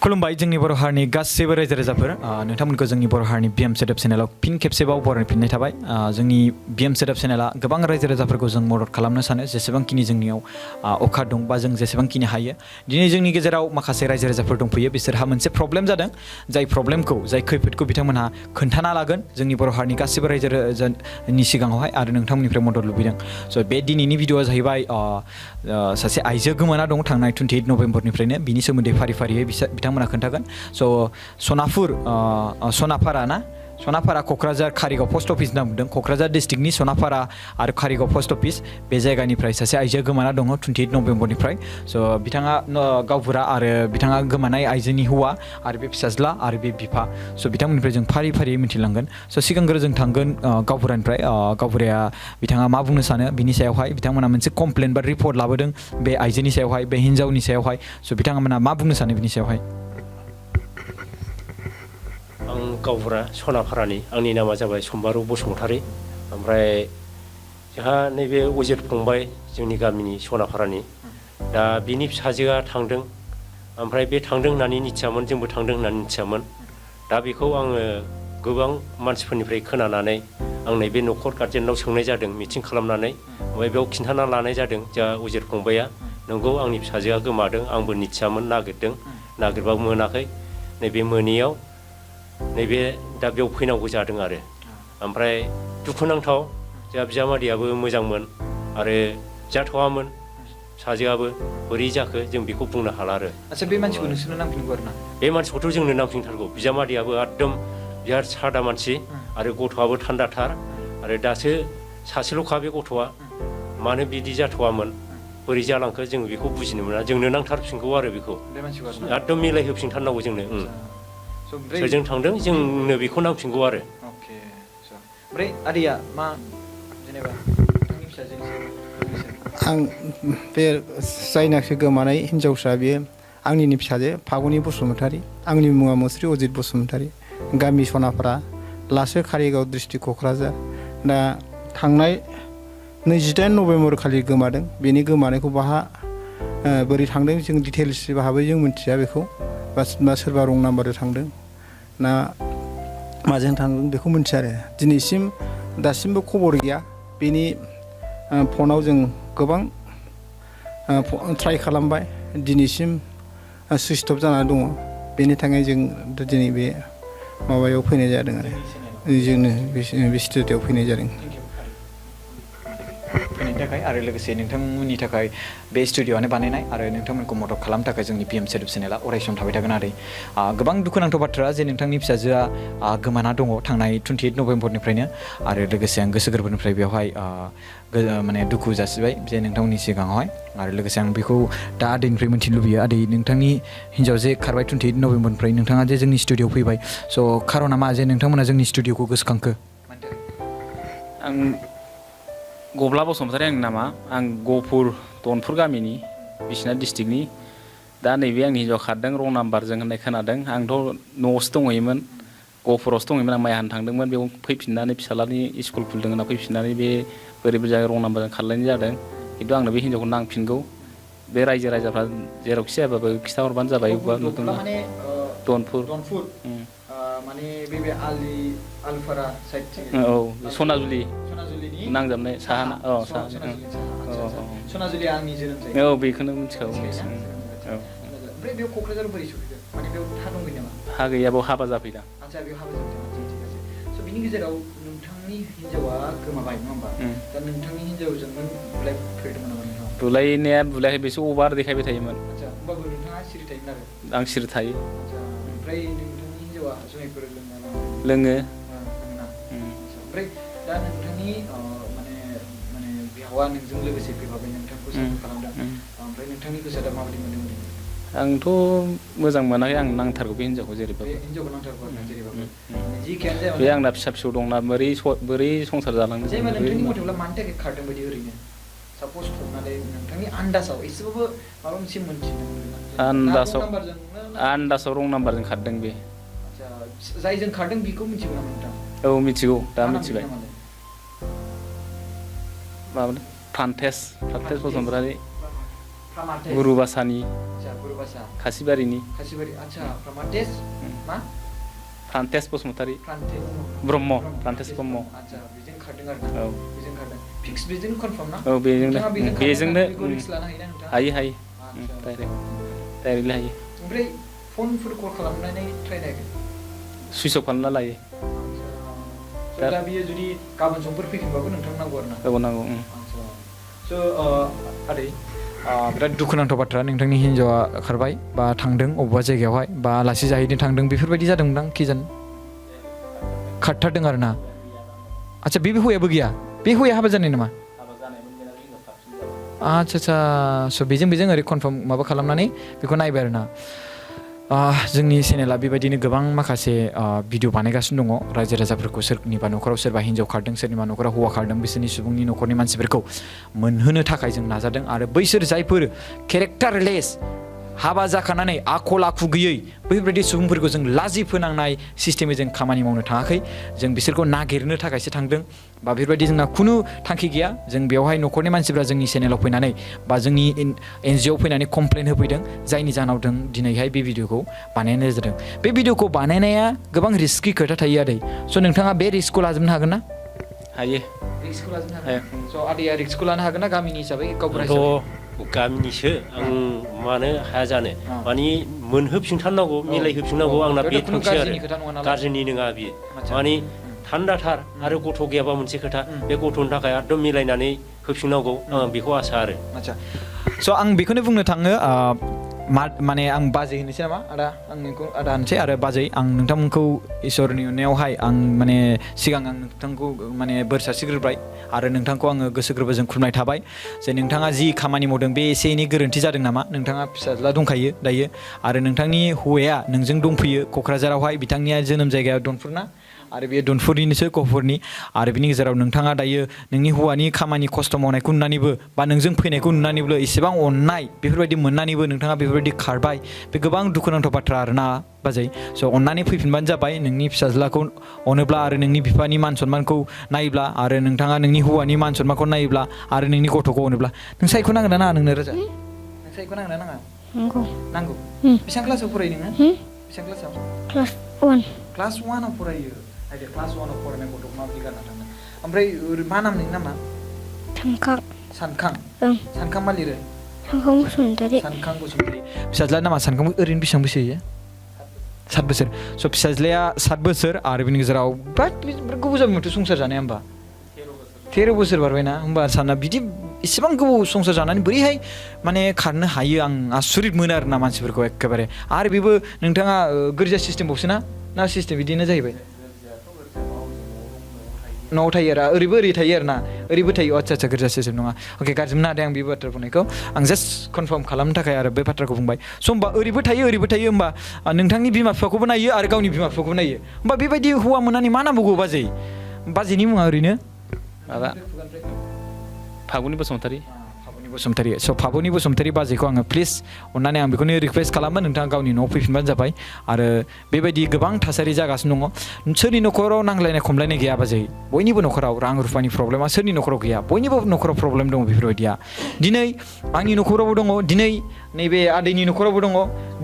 खुलुमबाय जोंनि बर' हारिनि गासैबो रायजो राजाफोर नोंथांमोनखौ जोंनि बर' हारिनि बिएम सोदोब चेनेलाव फिन खेबसेबाव बरायफिननाय थाबाय जोंनि बिएम सोदोब चेनेला गोबां रायजो राजाफोरखौ जों मदद खालामनो सानो जेसेबांखिनि जोंनियाव अखार दं बा जों जेसेबांखिनि हायो दिनै जोंनि गेजेराव माखासे रायजो राजाफोर दंफैयो बिसोरहा मोनसे प्रब्लेम जादों जाय प्रब्लेमखौ जाय खैफोदखौ बिथांमोनहा खोन्थाना लागोन जोंनि बर' हारिनि गासैबो रायजो राजानि सिगाङावहाय आरो नोंथांमोननिफ्राय मदद लुबैदों स' बे दिनैनि भिडिअ'आ जाहैबाय सासे आइजो गोमाना दं थांनाय 28 नभेम्बरनिफ्रायनो बिनि सोमोन्दै फारि फारियै बिथांमोना खोन्थागोन स' सनापुर सनापारा ना सनापारा क'क्राझार कारिगाव पस्ट अफिस होनना बुंदों क'क्राझार डिस्ट्रिक्टनि सनापारा आरो कारिगाव पस्ट अफिस बे जायगानिफ्राय सासे आइजोआ गोमाना दङ 28 नभेम्बरनिफ्राय स' बिथाङा गावबुरा आरो बिथाङा गोमानाय आइजोनि हौवा आरो बे फिसाज्ला आरो बे बिफा स' बिथांमोननिफ्राय जों फारि फारियै मिथिलांगोन स' सिगांग्रो जों थांगोन गावबुरानिफ्राय गावबुराया बिथाङा मा बुंनो सानो बिनि सायावहाय बिथांमोना मोनसे कमप्लेन बा रिपर्ट लाबोदों बे आइजोनि सायावहाय बे हिन्जावनि सायावहाय स' बिथांमोना मा बुंनो सानो बिनि सायावहाय आं गावबुरा सनापारानि आंनि नामा जाबाय सम्बारु बसुमतारी ओमफ्राय जोंहा नैबे अजित फंबाय जोंनि गामिनि सनापारानि दा बिनि फिसाजोआ थांदों ओमफ्राय बे थांदों होननानै मिथियामोन जोंबो थांदों होननानै मिथियामोन दा बेखौ आङो गोबां मानसिफोरनिफ्राय खोनानानै आं नैबे न'खर गार्जेनाव सोंनाय जादों मिटिं खालामनानै ओमफ्राय बेयाव खिन्थाना लानाय जादों जोंहा अजित फंबाया नंगौ आंनि फिसाजोआ गोमादों आंबो मिथियामोन नागिरबाबो मोनाखै नैबे मोनियाव नैबे दा बेयाव फैनांगौ जादों आरो ओमफ्राय दुखुनांथाव जोंहा बिजामादैयाबो मोजांमोन आरो जाथ'वामोन फिसाजोआबो बोरै जाखो जों बेखौ बुंनो हाला आरो आচ্ছা बे मानसिखौ नोंसोरनो नांफिनगौ आरो ना बे मानसिखौथ' जोंनो नांफिनथारगौ बिजामादैयाबो एकदम बिराद सादा मानसि आरो गथ'आबो थान्दाथार आरो दासो सासेल'खा बे गथ'आ मानो बिदि जाथ'वामोन बोरै जालांखो जों बेखौ बुजिनो मोना जोंनो नांथारफिनगौ आरो बेखौ एकदम मिलायहोफिनथारनांगौ जोंनो सोरजों थांदों जोंनो बेखौ नांफिनगौ आरो ओमफ्राय आदैया मा जेनेबा नोंथांनि फिसाजोनि आं बे जायनाखि गोमानाय हिन्जावसा बेयो आंनिनो फिसाजो फागुनि बसुमतारी आंनि मुङा मुस्रि अजित बसुमतारी गामि सनापारा लासो कारिगाव डिस्ट्रिक्ट क'क्राझार दा थांनाय 28 नभेम्बर खालि गोमादों बेनि गोमानायखौ बाहा बोरै थांदों जों डिटेल्स बाहाबै जों मिथिया बेखौ बा सोरबा रं नाम्बारजों थांदों ना माजों थांदों बेखौ मिथिया आरो दिनैसिम दासिमबो खबर गैया बेनि फनाव जों गोबां ट्राइ खालामबाय दिनैसिम सुइच अफ जाना दङ बेनि थाखाय जों दिनै बे माबायाव फैनाय जादों आरो जोंनो बे स्टुडिय'आव फैनाय जादों फैनायनि थाखाय आरो लोगोसे नोंथांमोननि थाखाय बे स्टुडिय'आनो बानायनाय आरो नोंथांमोनखौ मदद खालामनो थाखाय जोंनि बिएम सोदोब चेनेला अरायसम थाबाय थागोन आरो गोबां दुखुनांथाव बाथ्रा जे नोंथांनि फिसाजोआ गोमाना दङ थांनाय 28 नभेम्बरनिफ्रायनो आरो लोगोसे आं गोसो गोरबोनिफ्राय बेवहाय माने दुखु जासिबाय जे नोंथांमोननि सिगाङावहाय आरो लोगोसे आं बेखौ दा आदैनिफ्राय मिथिनो लुबैयो आदै नोंथांनि हिन्जाव जे खारबाय 28 नभेम्बरनिफ्राय नोंथाङा जे जोंनि स्टुडिय'आव फैबाय स' खार'ना मा जे नोंथांमोना जोंनि स्टुडिय'खौ गोसोखांखो आं गब्ला बसुमतारी आंनि नामा आं गहपुर दनपुर गामिनि बिश्वनाथ डिस्ट्रिक्टनि दा नैबे आंनि हिन्जाव खारदों रं नाम्बारजों होननाय खोनादों आंथ' न'आवसो दंहैयोमोन गहपुरावसो दंहैयोमोन आं माइ हानो थांदोंमोन बेयाव फैफिननानै फिसालानि स्कुल खुलिदों होनना फैफिननानै बे बोरैबा जायगा रं नाम्बारजों खारलायनाय जादों खिन्थु आंनो बे हिन्जावखौ नांफिनगौ बे रायजो राजाफ्रा जेरावखि जायाबाबो खिन्थाहरबानो जाबाय दनपुर माने बे आलुफारा साइड औ सनाजुलि नांजाबनाय साहा सनाजुलिया आंनि जोनोम जायगा औ बेखौनो मिथिखागौ ओमफ्राय बेयाव क'क्राझार बोरै सफैदों माने बेयाव हा दंगोन नामा हा गैया बेयाव हाबा जाफैदा आচ্ছা बेयाव हाबा जाफैदों ठीक আছে स' बिनि गेजेराव नोंथांनि हिन्जावा गोमाबाय नङा होमबा दा नोंथांनि हिन्जावजों नों बुलायफेरदोंमोन नामा नोंथाङा बुलायनाया बुलायाखै बेसो अभार देखायबाय थायोमोन आচ্ছা होमबाबो नोंथाङा सिरि थायोमोन आरो आं सिरि थायो आচ্ছা ओमफ्राय नोंथांनि हिन्जावा जुमायफोर लोङो ओमफ्राय दा नोंथांनि माने बिहावा नोंजों लोगोसे फैफाबाय नोंथांखौ सापर्ट खालामदों ओमफ्राय नोंथांनि गोसोआ दा माबायदि मोनदों आंथ' मोजां मोनाखै आं नांथारगौ बे हिन्जावखौ जेरैबाबो हिन्जावखौ नांथारगौ आरो जेरैबाबो जिखियानो जाया बे आंना फिसा फिसौ दंना बोरै संसार जालांनो जेनेबा नोंथांनि मथेब्ला मानि थाखाय खारदों बायदि ओरैनो साप'ज हमनानै नोंथांनि आन्दाजाव एसेबाबो माबा मोनसे मोनथिनो आन्दाजाव रं नाम्बारजों खारदों बे आচ্ছা जायजों खारदों बेखौ मिथिगौ नामा नोंथां औ मिथिगौ दा मिथिबाय माबा प्रान्तेश बसुमतारी गुरुबासानि गुरुबासा खासिबारिनि खासिबारि आच्छा प्रमाटेस मा फ्रान्टेस बसुमतारी फ्रान्टेस ब्रह्म फ्रान्टेस ब्रह्म आच्छा बेजों खारदों आरो ना औ बेजों खारदों फिक्स बेजों कनफार्म ना औ बेजोंनो बेजोंनो बेजोंनो लानो हायो ना नोंथां हायो हायो आच्छा डाइरेक्टलि हायो ओमफ्राय फनफोर कल खालामनानै ट्राइ नायगोन सुइच अफ खालामना लायो दा बियो जुदि गाबोन समफोर फैफिनबाबो नोंथां नांगौ आरो ना औ नांगौ स' आदै बिराद दुखुनांथाव बाथ्रा नोंथांनि हिन्जावा खारबाय बा थांदों अबेबा जायगायावहाय बा आलासि जाहैनो थांदों बेफोरबायदि जादोंदां किजान खारथारदों आरो ना आच्छा बे हौवायाबो गैया बे हौवाया हाबा जानाय नामा आच्छा स' बेजों ओरै कनफार्म माबा खालामनानै बेखौ नायबाय आरो ना जोंनि चेनेला बेबायदिनो गोबां माखासे भिडिअ बानायगासिनो दङ रायजो राजाफोरखौ सोरनिबा न'खराव सोरबा हिन्जाव खारदों सोरनिबा न'खराव हौवा खारदों बिसोरनि सुबुंनि न'खरनि मानसिफोरखौ मोनहोनो थाखाय जों नाजादों आरो बैसोर जायफोर केरेक्टारलेस हाबा जाखानानै आखल आखु गैयै बैफोरबायदि सुबुंफोरखौ जों लाजि फोनांनाय सिस्टेमै जों खामानि मावनो थाङाखै जों बिसोरखौ नागिरनो थाखायसो थांदों बा बेफोरबायदि जोंना खुनु थांखि गैया जों बेवहाय न'खरनि मानसिफ्रा जोंनि चेनेलाव फैनानै बा जोंनि एनजिअ'आव फैनानै कमप्लेन होफैदों जायनि जाहोनाव जों दिनैहाय बे भिडिअखौ बानायनाय जादों बे भिडिअखौ बानायनाया गोबां रिस्कि खोथा थायो आदै स' नोंथाङा बे रिस्कखौ लाजोबनो हागोन ना हायो रिस्कखौ लाजोबनो हागोन स' आदैया रिस्कखौ लानो हागोन ना गामिनि हिसाबै गावबुरा गामिनिसो आं मानो हाया जानो माने मोनहोफिनथारनांगौ मिलायहोफिननांगौ आंना बे थांखि आरो गाज्रिनि नङा बियो माने थान्दाथार आरो गथ' गैयाबा मोनसे खोथा बे गथ'नि थाखाय एकदम मिलायनानै होफिननांगौ आं बेखौ आसा आरो आच्छा स' आं बेखौनो बुंनो थाङो माने आं बाजै होनोसै नामा आदा आं नोंखौ आदा होनसै आरो बाजै आं नोंथांमोनखौ इसोरनि अननायावहाय आं माने सिगां आं नोंथांखौ माने बोर सारस्रिग्रोबाय आरो नोंथांखौ आङो गोसो गोरबोजों खुलुमनाय थाबाय जे नोंथाङा जि खामानि मावदों बे एसे एनै गोरोन्थि जादों नामा नोंथाङा फिसाज्ला दंखायो दायो आरो नोंथांनि हौवाया नोंजों दंफैयो क'क्राझारावहाय बिथांनिया जोनोम जायगाया दनफुर ना आरो बे दनफुरनिनोसो गहपुरनि आरो बिनि गेजेराव नोंथाङा दायो नोंनि हौवानि खामानि खस्थ' मावनायखौ नुनानैबो बा नोंजों फैनायखौ नुनानैबो एसेबां अननाय बेफोरबायदि मोननानैबो नोंथाङा बेफोरबायदि खारबाय बे गोबां दुखुनांथाव बाथ्रा आरोना बाजै स' अननानै फैफिनबानो जाबाय नोंनि फिसाज्लाखौ अनोब्ला आरो नोंनि बिफानि मान सनमानखौ नायोब्ला आरो नोंथाङा नोंनि हौवानि मान सनमानखौ नायोब्ला आरो नोंनि गथ'खौ अनोब्ला नों सायख'नांगोन ना नाङा नोंनो रोजा नों सायख'नांगोन ना नाङा नांगौ बेसेबां क्लासाव फरायो नोङो बेसेबां क्लासाव क्लास 1 आव फरायो आइदि क्लास 1 आव फरायनाय गथ'खौ माबायदि गारना थांनो ओमफ्राय मा नाम नोंनि नामा सानखां सानखां मा लिरो सानखां बसुमतारी फिसाज्ला नामा सानखां ओरैनो बेसेबां बैसो होयो 7 बोसोर स' फिसाज्लाया 7 बोसोर आरो बिनि गेजेराव बिराद गोबाव जाबाय माथो संसार जानाया होमबा 13 बोसोर बारबायना होमबा साना बिदि इसेबां गोबाव संसार जानानै बोरैहाय माने खारनो हायो आं आसुरित मोनो आरोना मानसिफोरखौ एखेबारे आरो बेबो नोंथाङा गोरजिया सिस्टेमबावसो ना सिस्टेम बिदिनो जाहैबाय न'आव थायो आरो ओरै थायो आरो ना ओरैबो थायो आच्छा गोरजिया सिस्टेम नङा अके गाज्रि मोना दे आं बे बाथ्रा बुंनायखौ आं जास्ट कनफार्म खालामनो थाखाय आरो बे बाथ्राखौ बुंबाय स' होमबा ओरैबो थायो होमबा नोंथांनि बिमा बिफाखौबो नायो आरो गावनि बिमा बिफाखौबो नायो होमबा बेबायदि हौवा मोननानै मा नांबावगौ बाजैनि मुङा ओरैनो माबा फागुनि बसुमतारी स' पाबनि बसुमतारी बाजैखौ आङो प्लिज अननानै आं बेखौनो रिकुवेस्ट खालामो नोंथाङा गावनि न'आव फैफिनबानो जाबाय आरो बेबायदि गोबां थासारि जागासिनो दङ सोरनि न'खराव नांलायनाय खमलायनाय गैया बाजै बयनिबो न'खराव रां रुफानि प्रब्लेमा सोरनि न'खराव गैया बयनिबो न'खराव प्रब्लेम दङ बेफोरबायदिया दिनै आंनि न'खरावबो दङ दिनै नैबे आदैनि न'खरावबो दङ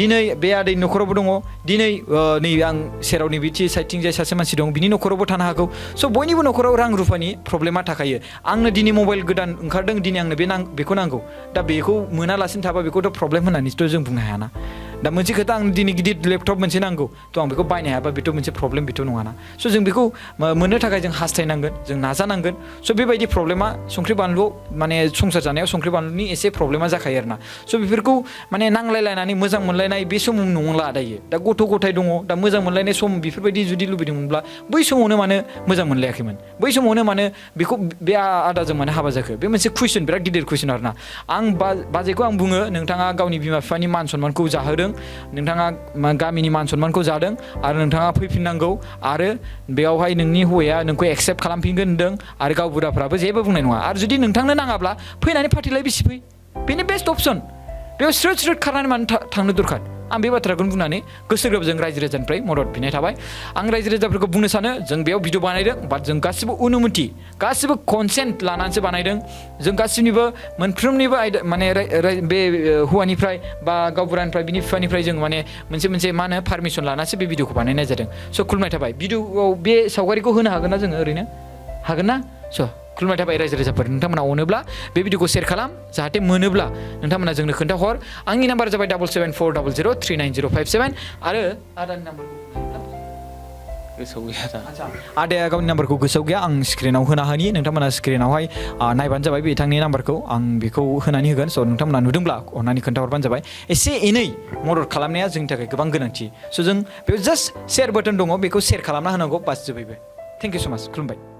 दिनै बे आदैनि न'खरावबो दङ दिनै नै आं सेराव नैबे साइडथिं जाय सासे मानसि दं बिनि न'खरावबो थानो हागौ स' बयनिबो न'खराव रां रुफानि प्रब्लेमा थाखायो आंनो दिनै मबाइल गोदान ओंखारदों दिनै आंनो बेखौ नांगौ दा बेखौ मोनालासिनो थाबा बेखौथ' प्रब्लेम होननानैथ' जों बुंनो हायाना दा मोनसे खोथा आं दिनै गिदिर लेपटप मोनसे नांगौ थ' आं बेखौ बायनो हायाबा बेथ' मोनसे प्रब्लेम बेथ' नङाना स' जों बेखौ मोननो थाखाय जों हास्थायनांगोन जों नाजानांगोन स' बेबायदि प्रब्लेमा संख्रि बानलु माने संसार जानायाव संख्रि बानलुनि एसे प्रब्लेमा जाखायो आरोना स' बेफोरखौ माने नांलायलायनानै मोजां मोनलायनाय बे समाव नंला दायो दा गथ' गथाय दङ दा मोजां मोनलायनाय सम बेफोरबायदि जुदि लुबैदोंमोनब्ला बै समावनो मानो मोजां मोनलायाखैमोन बै समावनो मानो बेखौ बे आदाजों मानो हाबा जाखो बे मोनसे कुइसन बिराद गिदिर कुइसन आरोना आं बाजैखौ आं बुङो नोंथाङा गावनि बिमा बिफानि मान सनमानखौ जाहोदों नोंथाङा गामिनि मान सनमानखौ जादों आरो नोंथाङा फैफिननांगौ आरो बेयावहाय नोंनि हौवाया नोंखौ एक्सेप्ट खालामफिनगोन होनदों आरो गावबुराफ्राबो जेबो बुंनाय नङा आरो जुदि नोंथांनो नाङाब्ला फैनानै फार्टिलाइ बिसि फै बेनो बेस्ट अपसन बेयाव स्रोद खारनानै मानो थांनो दरखार आं बे बाथ्राखौनो बुंनानै गोसो गोरबोजों रायजो राजानिफ्राय मदद बिनाय थाबाय आं रायजो राजाफोरखौ बुंनो सानो जों बेयाव भिडिअ बानायदों बाट जों गासिबो अनुमति गासिबो कनसेन्ट लानानैसो बानायदों जों गासिनिबो मोनफ्रोमनिबो आयदा माने बे हौवानिफ्राय बा गावबुरानिफ्राय बिनि बिफानिफ्राय जों माने मोनसे मा होनो पारमिसन लानासो बे भिडिअखौ बानायनाय जादों स' खुलुमनाय थाबाय भिडिअआव बे सावगारिखौ होनो हागोन ना जोङो ओरैनो हागोन ना स' खुलुमनाय थाबाय रायजो राजाफोर नोंथांमोना अनोब्ला बे भिडिअखौ शेयार खालाम जाहाथे मोनोब्ला नोंथांमोना जोंनो खोन्थाहर आंनि नाम्बारा जाबाय 7740039057 आरो आदानि नाम्बारखौ गोसोआव गैया दा आदाया गावनि नाम्बारखौ गोसोआव गैया आं स्क्रिनाव होना होनि नोंथांमोना स्क्रिनावहाय नायबानो जाबाय बिथांनि नाम्बारखौ आं बेखौ होनानै होगोन स' नोंथांमोना नुदोंब्ला अननानै खोन्थाहरबानो जाबाय एसे एनै मदद खालामनाया जोंनि थाखाय गोबां गोनांथि स' जों बेयाव जास्ट शेयार बाटोन दङ बेखौ शेयार खालामना होनांगौ बास जोबैबो थेंक इउ स' माच खुलुमबाय